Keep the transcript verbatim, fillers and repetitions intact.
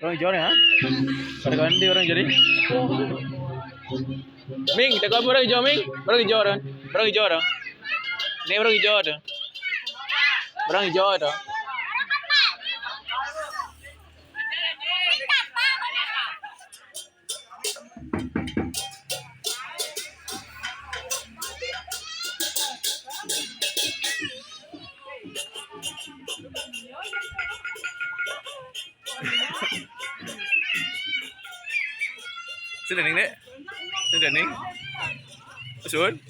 Orang hijau ni, ha? Pada ganti orang jadi. Ming, tengok apa orang hijau, Ming? Orang hijau tu. Orang hijau tu. Ni orang hijau tu. Orang hijau tu. Sini, Ning, Nek. Sini, Ning. Sun.